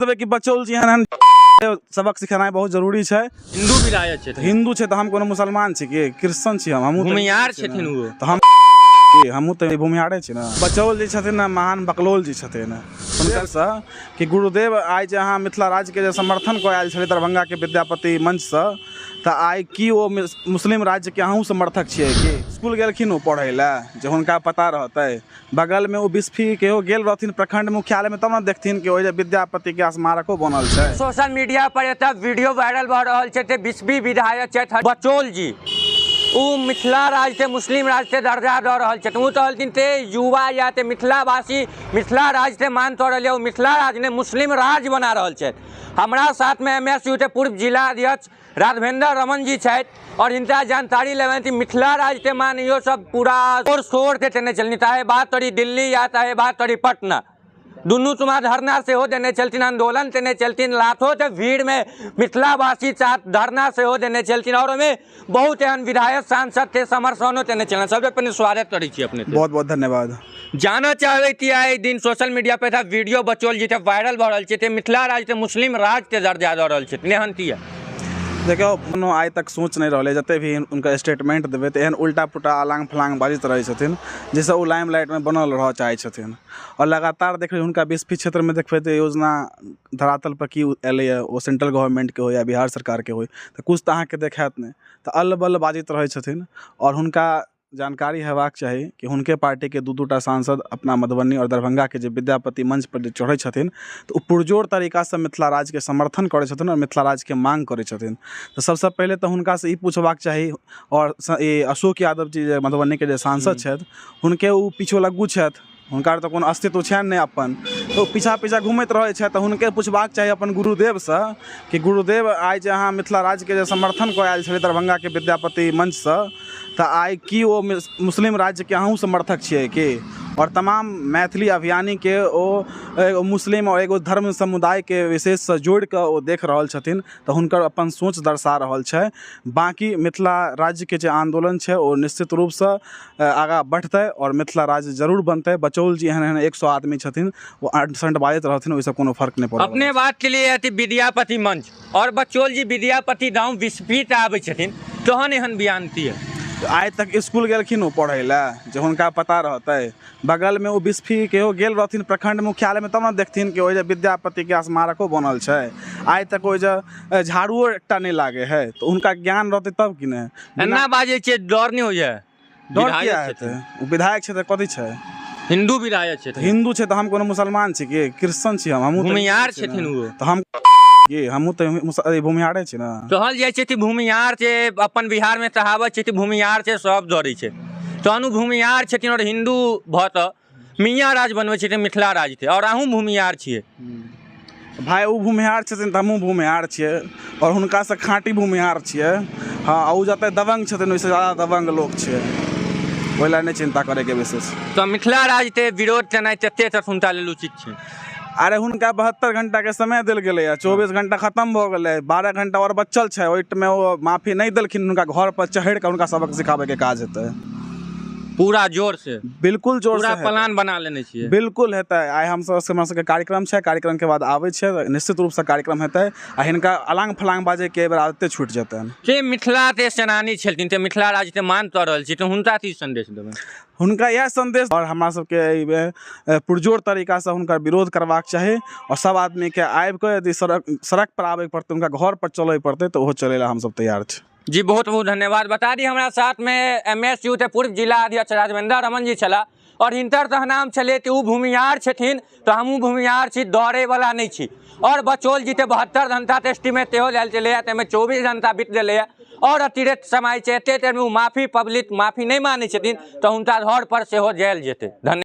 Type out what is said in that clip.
देबै कि बचौल जी एहन सबक सिखेनाइ बहुत जरूरी छै। हिन्दू विधायक छथिन। हिन्दू छै तऽ हम कोनो मुसलमान छी कि क्रिश्चियन छी हम? हमहूँ तऽ भूमिहार छथिन ओ। तऽ हम हमहूँ तऽ भूमिहारे छी ने। बचौल जी छथिन ने, महान बकलोल जी छथिन। हुनकरसँ कि गुरुदेव आइ जे अहाँ मिथिला राज्यके जे समर्थन कऽ आयल छलै दरभंगाके विद्यापति मंचसँ, तऽ आइ की ओ मुस्लिम राज्यके अहूँ समर्थक छियै कि? इसकुल गेलखिन ओ पढ़ै लए जे हुनका पता रहतै? बगलमे ओ बिस्फी केहो गेल रहथिन प्रखंड मुख्यालयमे तब ने देखथिन कि ओहि जे विद्यापतिके स्मारको बनल छै। सोशल मीडिया पर एकटा वीडियो वायरल भऽ रहल छै जे बिस्फी विधायक छथि बचौल जी, ओ मिथिला राज्यके मुस्लिम राज्यके दर्जा दऽ रहल छथि। ओ कहलखिन ते युवा या ते मिथिलावासी मिथिला राज्यके मान कऽ रहल यऽ, ओ मिथिला राज्य नहि मुस्लिम राज्य बना रहल छथि। हमरा साथमे एम एस यू के पूर्व जिला अध्यक्ष राघवेंद्र रमन जी छथि और हिनका जानकारी लेबनि कि मिथिला राज्यके मान इहो सब पूरा जोर शोर के देने छलनि, चाहे बात करी दिल्ली या चाहे बात करी पटना, दुनू तुमा धरना सेहो देने छलथिन, आंदोलन देने छलथिन, लाखों के भीड़ में मिथिलावासी साथ धरना सेहो देने छलथिन और ओहिमे बहुत एहन विधायक सांसद के समर्थनो देने छलनि। सबसे पहिने स्वागत करै छी अपने। बहुत बहुत धन्यवाद। जानऽ चाहबै कि आइ दिन सोशल मीडिया पे एकटा वीडियो बचौल जी वायरल भऽ रहल छै ते मिथिला राज्य मुस्लिम राज्य के दर्जा दऽ रहल छै, एहन किया? देखियौ, कोनो आइ तक सोच नहि रहलै। जते भी हुनकर स्टेटमेंट देबै तऽ एहन उल्टा पुल्टा अलांग फलांग बाजैत रहै छथिन, जाहिसँ ओ लाइम लाइटमे बनल रहऽ चाहै छथिन। आओर लगातार देखबै हुनका बिस्फी क्षेत्रमे देखबै तऽ योजना धरातल पर की एलैए, ओ सेंट्रल गवर्नमेंटके होइ या बिहार सरकारके होइ, तऽ किछु तऽ अहाँके देखायत नहि। तऽ अल्ल बल्ल बाजैत रहै छथिन। आओर हुनका जानकारी हेबाक चाही कि हुनके पार्टीके दू दूटा सांसद अपना मधुबनी आओर दरभंगाके जे विद्यापति मंचपर जे चढ़ै छथिन तऽ ओ पुरजोर तरीकासँ मिथिला राज्यके समर्थन करै छथिन आओर मिथिला राज्यके माँग करै छथिन। तऽ सबसँ पहिले तऽ हुनकासँ ई पुछबाक चाही। आओर ई अशोक यादव जी जे मधुबनीके जे सांसद छथि, हुनके ओ पीछो लग्गू छथि, हुनका तऽ कोनो अस्तित्व छनि नहि अपन, तऽ ओ पीछा पीछा घुमैत रहै छथि। तऽ हुनके पुछबाक चाही अपन गुरुदेवसँ कि गुरुदेव आइ जे अहाँ मिथिला राज्यके जे समर्थन कऽ आयल छलै दरभंगाके विद्यापति मंचसँ, तऽ आइ की ओ मुस्लिम राज्यके अहूँ समर्थक छियै कि? आओर तमाम मैथिली अभियानीके ओ एगो मुस्लिम आओर एगो धर्म समुदायके विशेषसँ जोड़िकऽ ओ देख रहल छथिन, तऽ हुनकर अपन सोच दर्शा रहल छै। बाँकी मिथिला राज्यके जे आन्दोलन छै ओ निश्चित रूपसँ आगाँ बढ़तै आओर मिथिला राज्य जरूर बनतै। बचौल जी एहन एहन 100 आदमी छथिन, ओ अंट संट बाजैत रहथिन, ओहिसँ कोनो फर्क नहि पड़ै। अपने बात के लिए अथी विद्यापति मंच और बचौल जी विद्यापति गाँव बिस्फीत आबै छथिन तहन एहन बयान किया? आइ तक इसकुल गेलखिन ओ पढ़ै लए जे हुनका पता रहतै? बगलमे ओ बिस्फी केहो गेल रहथिन प्रखंड मुख्यालयमे तब ने देखथिन कि ओहि जे विद्यापतिके स्मारको बनल छै। आइ तक ओहि जे झाड़ुओ एकटा नहि लागै है, तऽ हुनका ज्ञान रहतै तब कि नहि? एना बाजै छियै, डर नहि होइए? डर किया हेतै? ओ विधायक छै तऽ कथी छै? हिन्दू विधायक छथिन। हिन्दू छै तऽ हम कोनो मुसलमान छी कि क्रिश्चियन छी हम? हमहूँ भूमिहार छथिन ओ। तऽ हम हमहूँ तऽ भूमिहारे छी ने। कहल जाइ छै कि भूमिहार छै, अपन बिहारमे कहावत छै कि भूमिहार छै सब डरै छै, तहन ओ भूमिहार छथिन आओर हिन्दू भऽ कऽ मियाँ राज बनबै छथिन मिथिला राज्यके, आओर अहूँ भूमिहार छियै। भाय, ओ भूमिहार छथिन तऽ हमहूँ भूमिहार छियै आओर हुनकासँ खाँटी भूमिहार छियै। हँ, ओ जते दबंग छथिन ओहिसँ ज्यादा दबंग लोक छियै, ओहि लए नहि चिन्ता करैके विशेष। तऽ मिथिला राज्यके विरोध केनाइ कते तक हुनका लेल उचित छै? अरे हुनका 72 घंटाके समय देल गेलैए, 24 घंटा खतम भऽ गेलै, 12 घंटा आओर बचल छै। ओहिमे ओ माफी नहि देलखिन, हुनका घर पर चढ़ि कऽ हुनका सबक सिखाबैके काज हेतै। पूरा जोर से? बिल्कुल जोर पूरा प्लान बना लेने छियै? बिल्कुल हेतै। आइ हमसब हमरा सबके कार्यक्रम छै, कार्यक्रमके बाद आबै छियै, निश्चित रूपसँ कार्यक्रम हेतै आ हिनका अलांग फलांग बाजैके एहि बेर आदते छूटि जेतनि। जे मिथिलाके सेनानी छलखिन ते मिथिला राज्यके मान कऽ रहल छी, तऽ हुनका की संदेश देबै? हुनका इएह संदेश, आओर हमरा सबके एहिमे पुरजोर तरीकासँ हुनकर विरोध करबाक चाही आओर सब आदमीके आबिकऽ यदि सड़क पर आबैके पड़तै, हुनका घर पर चलै पड़तै, तऽ ओहो चलै लए हमसब तैयार छी। जी, बहुत बहुत धन्यवाद। बता दी हमरा साथमे एम एस यू के पूर्व जिला अध्यक्ष राघवेंद्र रमन जी छलाह और हिनकर कहनाम छलै कि ओ भूमिहार छथिन तऽ हमहूँ भूमिहार छी, डरैवला नहि छी। और बचौल जी के 72 घंटा के एस्टीमेट सेहो लायल छलैए, ताहिमे 24 घंटा बीत गेलैए और अतिरिक्त समय छै, एते देरमे ओ माफी पब्लिक माफी नहि मानै छथिन तऽ हुनका घर पर सेहो जायल जेतै। धन्यवाद।